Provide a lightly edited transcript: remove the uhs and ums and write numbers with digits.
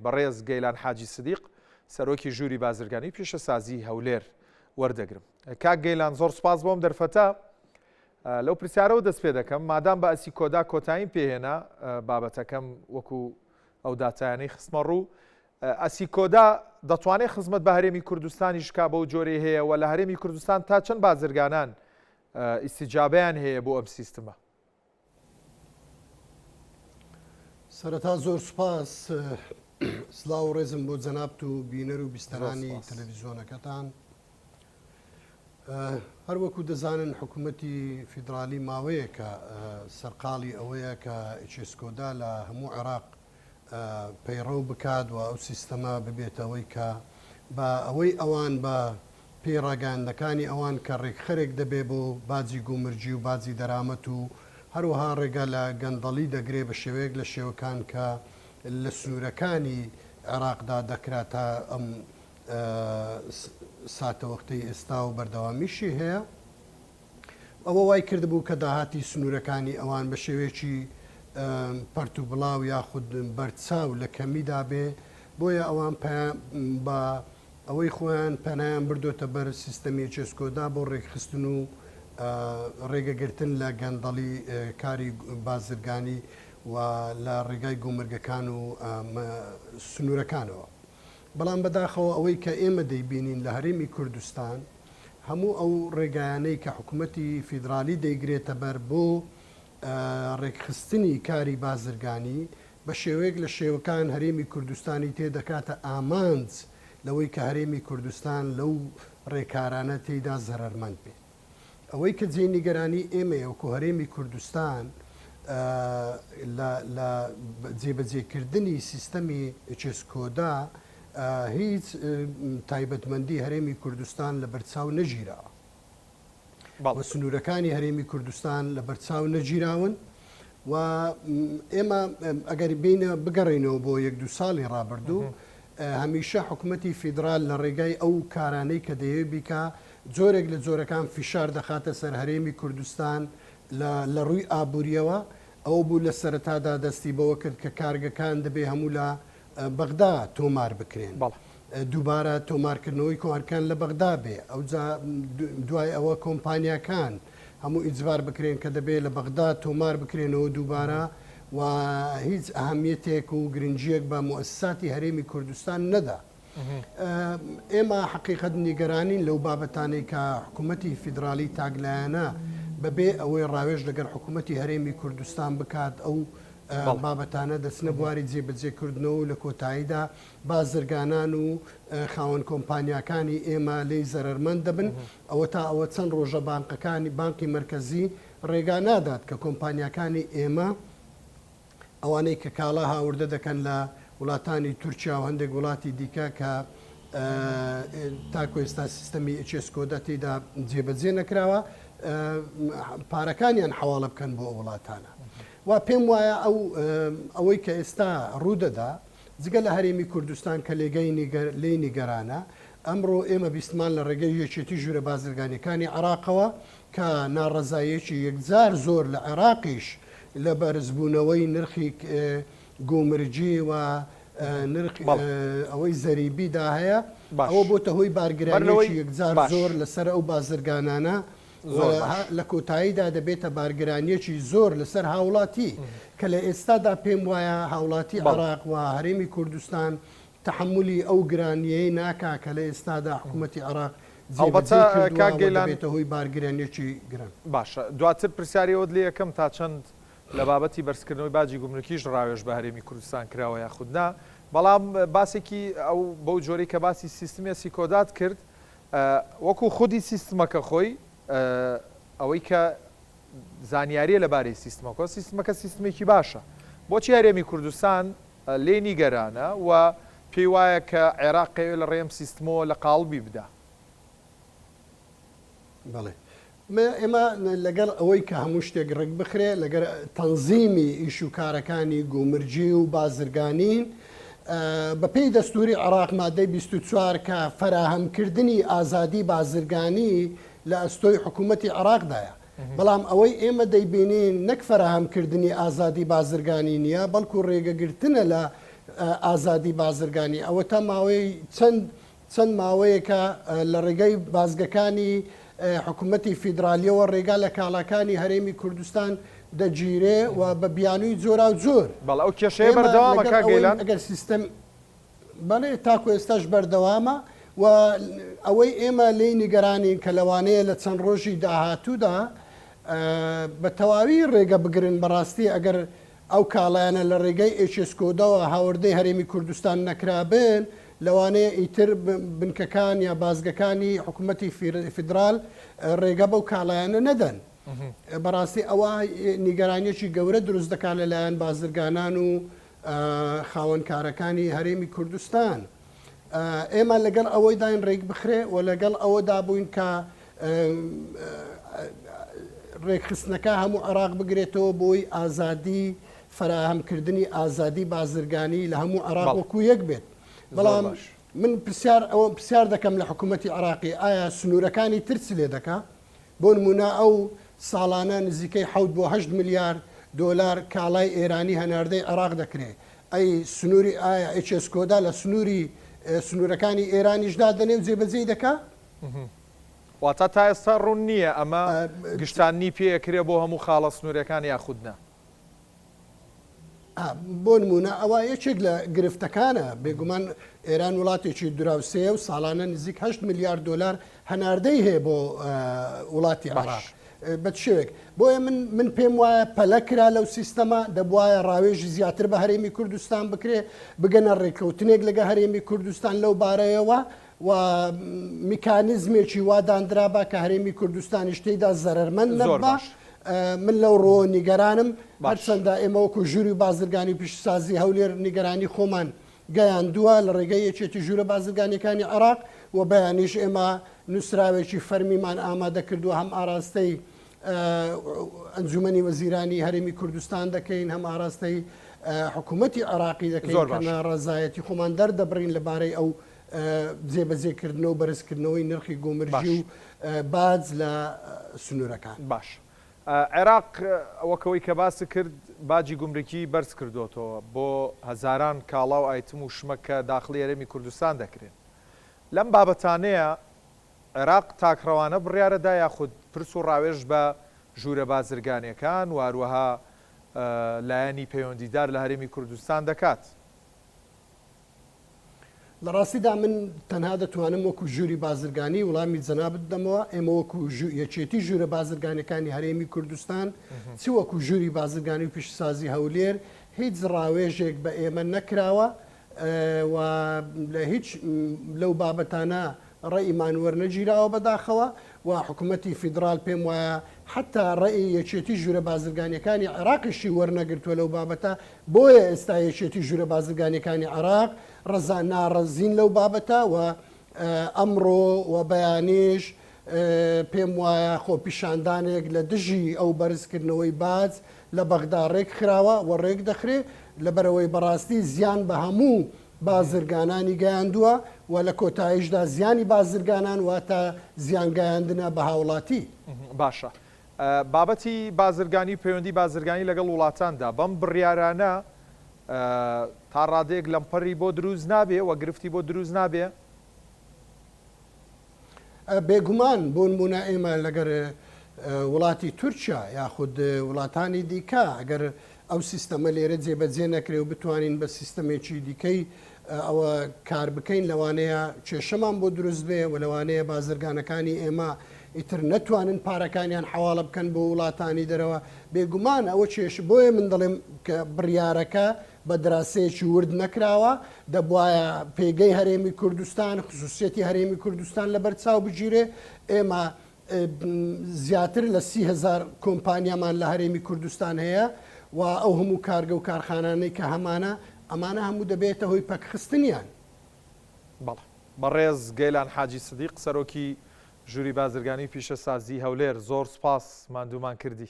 بەڕێز گەیلان حاجی سدیق سەرۆکی ژووری بازرگانی و پیشەسازی هەولێر وەردەگرم. کاک گەیلان زۆر سوپاس بۆم دەرفەتە. لەو پرسیارەوە دەست پێ دەکەم مادام بە ئەسیکۆدا کۆتاییم پێهێنا بابەتەکەم وەکو ئەو داتایانەی خستمە ڕوو ئەسیکۆدا دەتوانێت خزمەت بە هەرێمی کوردستانیش کا بەو جۆرەی هەیە و لە هەرێمی کوردستان تا چەند بازرگانان ئیستیجابیان هەیە بۆ ئەم سیستمە؟ سەرەتا زۆر سوپاس سلااو و ڕێزم بۆ جەنابت و بینەر و بیستەرانی تەلەڤیزیۆنەکەتان هەروەکو دەزانن حکوومەتی فیدرالی ماوەیەکە سەرقاڵی ئەوەیە کە ئیچێسکۆدا لە هەموو عێراق پەیڕەو بکات و ئەو سیستەمە ببێتە ئەوەی کە بە ئەوەی ئەوان بە پێی ڕاگەیاندنەکانی ئەوان کە ڕێکخەرێک دەبێ بۆ باجی گومرگی و باجی دەرامەت و هەروەها ڕێگا لە گەندەڵی دەگرێ بە شێوەیەک لە شێوەکان کە لە سنوورەکانی عێراقدا دەکرا تا ئەم ساتەوەختەی ئێستا و بەردەوامیشی هەیە. ئەوە وای کردبوو کە داهاتی سنوورەکانی ئەوان بە شێوەیەکی پەرتوبڵاو یاخود بەرچاو لە کەمیدا بێ، بۆیە ئەوان بە ئەوەی خۆیان پەنایان بردۆتە بەر سیستەمی چێسکۆدا بۆ ڕێکخستن و ڕێگەگرتن لە گەندەڵی کاری بازرگانی و لە ڕێگای گومرگەکان و سنوورەکانەوە. بەڵام بەداخەوە ئەوەی کە ئێمە دەیبینین لە هەرێمی کوردستان هەموو ئەو ڕێگایانەی کە حکومەتی فیدرالی دەیگرێتە بەر بۆ ڕێکخستنی کاری بازرگانی بە شێوەیەک لە شێوەکان هەرێمی کوردستانی تێ دەکاتە ئامانج لەوەی کە هەرێمی کوردستان لەو ڕێکارانە تێیدا زەرەرمەند بێت. ئەوەی کە جێی نیگەرانی ئێمەیە وەکو هەرێمی کوردستان لە لە جێبەجێکردنی سیستەمی ئچێسکۆدا هیچ تایبەتمەندی هەرێمی کوردستان لە بەرچاو نەگیراوە و سنوورەکانی هەرێمی کوردستان لە بەرچاو نەگیراون و ئێمە ئەگەر بینە بگەڕینەوە بۆ یەک دوو ساڵی ڕابردوو هەمیشە حکومەتی فیدرال لە ڕێگای ئەو کارانەی کە دەیەوێت بیکا جۆرێک لە جۆرەکان فیشار دەخاتە سەر هەرێمی کوردستان لە لە ڕووی ئابوورییەوە، ئەوە بوو لە سەرەتادا دەستی بەوە کرد کە کارگەکان دەبێ هەموو لە بەغدا تۆمار بکرێن، دووبارە تۆمارکردنەوەی کارگەکان لە بەغدا بێ، ئەوجا دوای ئەوە کۆمپانیاکان هەموو ئیجبار بکرێن کە دەبێ لە بەغدا تۆمار بکرێنەوە دووبارە و هیچ ئەهەمیەتێک و گرنگییەک بە موئەسساتی هەرێمی کوردستان نەدا. ئێمە حەقیقەت نیگەرانین لەو بابەتانەی کە حکوومەتی فیدرالی تاکلایەنە بەبێ ئەوەی ڕاوێژ لەگەڵ حکوومەتی هەرێمی کوردستان بکات ئەو بابەتانە دەچنە بواری جێبەجێکردنەوە و لە کۆتاییدا بازرگانان و خاوەن کۆمپانیاکانی ئێمە لێی زەرەرمەند دەبن. ئەوەتا ئەوە چەند ڕۆژە بانقەکانی بانقی مەرکەزی ڕێگا نادات کە کۆمپانیاکانی ئێمە ئەوانەی کە کاڵا هاوردە دەکەن لە وڵاتانی تورکیا و هەندێک وڵاتی دیکە کە تاکو ئێستا سیستەمی ئێچێسکۆدە تێیدا جێبەجێ نەکراوە پارەکانیان حەواڵە بکەن بۆ ئەو وڵاتانە و پێم وایە ئەو ئەوەی کە ئێستا ڕوودەدا جگە لە هەرێمی کوردستان کە لێگەی لێی نیگەرانە ئەمڕۆ ئێمە بیستمان لە ڕێگەی یەکێتی ژوورە بازرگانیەکانی عێراقەوە کە ناڕەزاییەکی یەکجار زۆر لە عێراقیش لە بەرزبوونەوەی نرخی گومرگی و نرخ ئەوەی زەریبیدا هەیە، ئەوە بۆتە هۆی بارگرانییەکی یەکجار زۆر لەسەر ئەو بازرگانانە و لە کۆتاییدا دەبێتە بارگرانییەکی زۆر لەسەر هاوڵاتی کە لە ئێستادا پێم وایە هاوڵاتی عێراق و هەرێمی کوردستان تەحەمولی ئەو گرانییەی ناکا کە لە ئێستادا حکوومەتی عێراق ئەڵبەتە جێبەجێی کردووە کاک و گەیلان دەبێتە هۆی بارگرانییەکی گران. باشە دواتر پرسیاری ئەوەت لێ ئەکەم تا چەند لە بابەتی بەرزکردنەوەی باجی گومرکیش ڕاوێژ بە هەرێمی کوردستان کراوە یاخود نا، بەڵام باسێکی ئەو بەو جۆرەی کە باسی سیستمی ئەسیکۆدات کرد وەکو خودی سیستمەکە خۆی ئەوەی کە زانیاریە لەبارەی سیستمەکەوە سیستمەکە سیستمێکی باشە بۆچی هەرێمی کوردستان لێی نیگەرانە و پێی وایە کە عێراق ئەیەوێ لە ڕێی ئەم سیستمەوە لە قاڵبی بدا. بەڵێ ئێمە لەگەڵ ئەوەی کە هەموو شتێک ڕێک بخرێ لەگەر تەنزیمی ئیش و کارەکانی گومرگی و بازرگانین بەپێی دەستوری عێراق مادەی 24 کە فەراهەمکردنی ئازادی بازرگانی لە ئەستۆی حکوومەتی عێراقدایە بەڵام ئەوەی ئێمە دەیبینین نەک فەراهەمکردنی ئازادی بازرگانی نییە، بەڵکو ڕێگەگرتنە لە ئازادی بازرگانی ئەوەتا ماوەی چەند چەند ماوەیەکە لە ڕێگەی بازگەکانی حکوومەتی فیدرالیەوە ڕێگا لە کاڵاکانی هەرێمی کوردستان دەگیرێ و بە بیانووی جۆراوجۆر. بەڵێ ئەو کێشەیە بەردەوامە کاک گەیلان؟ ئەگەر سیستەم بەڵێ تاکو ئێستاش بەردەوامە و ئەوەی ئێمە لێی نیگەرانین کە لەوانەیە لە چەند ڕۆژی داهاتوودا بە تەواوی ڕێگە بگرن بەڕاستی ئەگەر ئەو کاڵایانە لە ڕێگەی HS code ەوە هاوردەی هەرێمی کوردستان نەکرابن، لەوانەیە ئیتر بنکەکان یا بازگەکانی حکومەتی فیدرال ڕێگە بەو کاڵایانە نەدەن. بەڕاستی ئەوە نیگەرانیەکی گەورە دروست دەکات لەلایەن بازرگانان و خاوەنکارەکانی هەرێمی کوردستان. ئێمە لەگەڵ ئەوەیداین ڕێکبخرێ و لەگەڵ ئەوەدا بووین کە ڕێکخستنەکە هەموو عێراق بگرێتەوە بۆی ئازادی فەراهەمکردنی ئازادی بازرگانی لە هەموو عێراق وەکو یەک بێت. بەڵام من پرسیار ئەوە پرسیار دەکەم لە حکوومەتی عێراقی ئایا سنوورەکانی تر چ لێ دەکا؟ بۆ نموونە ئەو ساڵانە نزیکەی حەوت بۆ هەشت ملیار دۆلار کاڵای ئێرانی هەناردەی عێراق دەکرێ، ئەی سنووری ئایا HS code ا لە سنووری سنوورەکانی ئێرانیش دادەنێ و جێبەجێی دەکا؟ واتا تا ئێستا ڕوون نییە ئەمە گشتاندنی پێ ئەکرێ بۆ هەموو خاڵە سنووریەکان یاخود نا؟ بۆ نموونە ئەوە یەکێک لە گرفتەکانە، بێگومان ئێران وڵاتێکی دراوسێیە و ساڵانە نزیک هەشت ملیار دۆلار هەناردەی هەیە بۆ وڵاتی عێراق بە چ شێوەیەک. بۆیە من من پێم وایە پەلە کرا لەو سیستەمە، دەبوایە ڕاوێژی زیاتر بە هەرێمی کوردستان بکرێ، بگەنە ڕێککەوتنێک لەگە هەرێمی کوردستان لەو بارەیەوە و میکانیزمێکی وا داندرابا کە هەرێمی کوردستانیش تێیدا زەرەرمەند نەبا. من لەو ڕووەوە نیگەرانم، هەرچەندە ئێمە وەکو ژووری بازرگانی و پیشەسازی هەولێر نیگەرانی خۆمان گەیاندووە لە ڕێگەی یەکێتی ژوورە بازرگانیەکانی عێراق و بەیانیش ئێمە نووسراوێکی فەرمیمان ئامادە کردووە هەم ئاراستەی ئەنجومەنی وەزیرانی هەرێمی کوردستان دەکەین هەم ئاراستەی حکوومەتی عێراقی دەکەین کە ناڕەزایەتی خۆمان دەردەبڕین لەبارەی ئەو جێبەجێکردنە و بەرزکردنەوەی نرخی گومرگی و باج لە سنوورەکان. باش عێراق وەک ئەوەی کە باست کرد باجی گومرکی بەرز کردۆتەوە بۆ هەزاران کاڵا و ئایتم و شمەک کە داخڵی هەرێمی کوردستان دەکرێن. لەم بابەتانەیە عێراق تاکڕەوانە بڕیارە دا یاخود پرس و ڕاوێژ بە ژوورە بازرگانیەکان و هەروەها لایەنی پەیوەندیدار لە هەرێمی کوردستان دەکات؟ لە ڕاستیدا من تەنها دەتوانم وەکو ژووری بازرگانی وڵامی جەنابت بدەمەوە، ئێمە وەکو یەکێتی ژوورە بازرگانیەکانی هەرێمی کوردستان چ وەکو ژووری بازرگانی و پیشەسازی هەولێر هیچ ڕاوێژێک بە ئێمە نەکراوە و لە هیچ لەو بابەتانە ڕەئیمان وەرنەگیراوە بەداخەوە و حکومەتی فیدڕال پێم وایە حەتا ڕەئی یەکێتی ژوورە بازرگانیەکانی عێراقیشی وەرنەگرتووە لەو بابەتە بۆیە ئێستا یەکێتی ژوورە بازرگانیەکانی عێراق ڕەزا ناڕەزین لەو بابەتە و ئەمڕۆ و بەیانیش پێم وایە خۆپیشاندانێک لە دژی ئەو بەرزکردنەوەی باج لە بەغدا ڕێکخراوە و ڕێکدەخرێ لەبەرئەوەی بەڕاستی زیان بە هەموو بازرگانانی گەیاندووە و لە کۆتاییشدا زیانی بازرگانان واتە زیان گەیاندنە بە هاوڵاتی. باشە بابەتی بازرگانی و پەیوەندی بازرگانی لەگەڵ وڵاتاندا بەم بڕیارانە تا ڕادەیەک لەمپەری بۆ دروست نابێ و گرفتی بۆ دروست نابێ؟ بێگومان بۆنمونە ئێمە لەگەر وڵاتی تورکیا یاخود وڵاتانی دیکە ئەگەر ئەو سیستەمە لێرە جێبەجێ نەکرێ و بتوانین بە سیستەمێکی دیکەی ئەوە کار بکەین لەوانەیە کێشەمان بۆ دروست بێ و لەوانەیە بازرگانەکانی ئێمە ئیتر نەتوانن پارەکانیان حەواڵە بکەن بۆ وڵاتانی دەرەوە بێگومان ئەوە کێش بۆیە من دەڵێم کە بڕیارەکە بە دراسەیەکی ورد نەکراوە، دەبوایە پێگەی هەرێمی کوردستان، خسوسیەتی هەرێمی کوردستان لەبەر چاو بگیرێ، ئێمە زیاتر لە 30هزار کۆمپانیامان لە هەرێمی کوردستان هەیە و ئەو هەموو کارگە و کارخانانەی کە هەمانە، ئەمانە هەموو دەبێتە هۆی پەکخستنیان. بەڵێ. بەڕێز گەیلان حاجی سدیق سەرۆکی ژووری بازرگانی و پیشەسازی هەولێر زۆر سوپاس ماندوومان کردی.